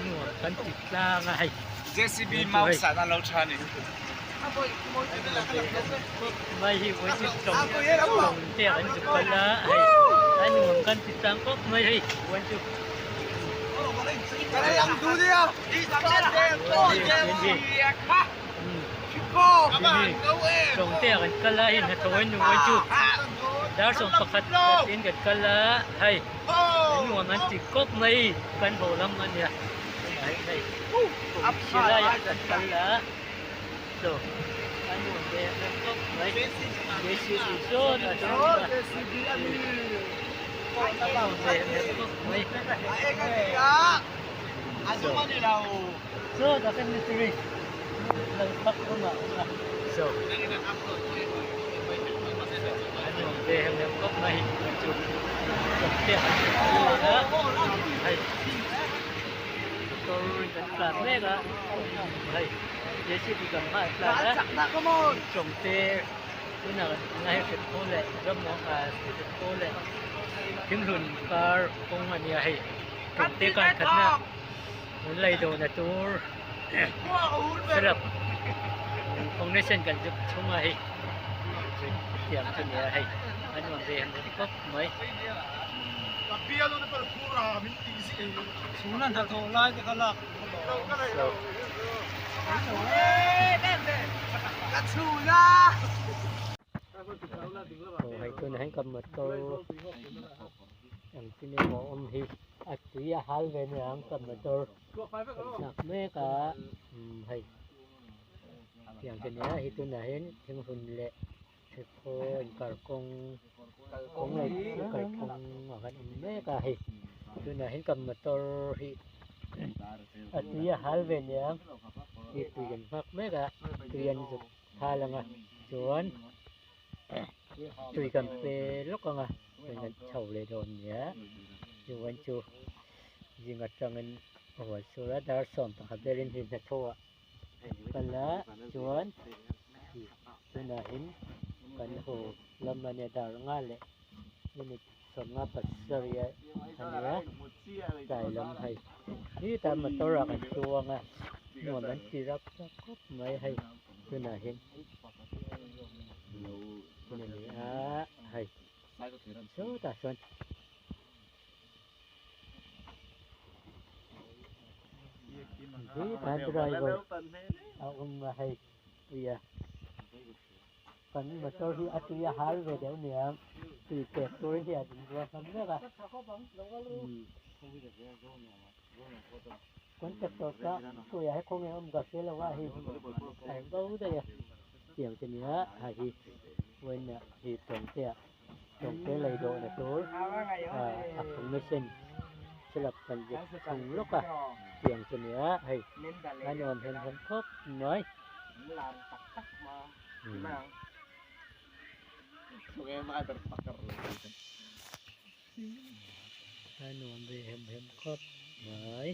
Nuam kan ti tlang a hei. JCB mouse ah nan lo tha ni. Mai hi vawi chu tawng tawng te an zuk kal a hei a nuam kan ti tlang khawp mai hei vawi chu. Tawng te ah kan kal a hei hnathawh in vawi chu dar 11 in kan kal a hei. Nuam an ti kawp mai kan haw lam a nia tunah hian hei kum si laiah kan kal a chaw a nuam ve em kawp mai JCB sawn a ding a nuam ve em kawp mai chaw tak in ni lang phak awm a awm a chaw a nuam ve em em khawp mai chu tawp te han hmu leh a hei motor in kan tlan mek a hei JCB kan hmaah an tlan a tawng te tunah kan hei hret khaw leh rammuang ah hret khaw leh thinghlun kar kawng a nia hei tawng te khan khatna an lei dawhna tur thlalak foundation kan zuk chhung a hei tiang chu nia hei a nuam ve han rem khawp mai. Aw hei tunah hian ka motor engtin emaw awm hi. A tui a hal ve nia ang ka motor kan thlak mek a umm hei tiang te nia hi tunah hian thinghmun leh thephaw inkalkawng kawng leh kalkawng ah khan awm mek a hei tunah hian ka motor hi a tui a hal ve nia ang hi tui an nghak mek a tui an zuk hal ang a chuan tui kan pe lawk ang a. Chuan an chho leh dawn nia chuan chu zing atangin ruah sur a dar 11 verin hi hnathawh ah kal a chuan tunah hian kan haw lam a nia dar nga leh minute 57 a nia tlai lam hei hetah motor ah kan chuang a nuam an ti rap rap khawp mai hei tunah hian hun a ni a hei. Chutah chuan hetah driver a awm a hei tui a kan motor hi a tui a hal ve deuh nia tui pek tur hi a ding rual hlawm mek a contractor kha khawiah he khawnge awm ka hre lo a hei a eng bo daih a tiang te nia hei hi vawiin ah hi tawngte ah tawngte lei dawhna tur ah a formation thilak kan zet thung lawk a tiang te nia hei a nuam hem hem khawp mai. A nuam ve hem hem khawp mai.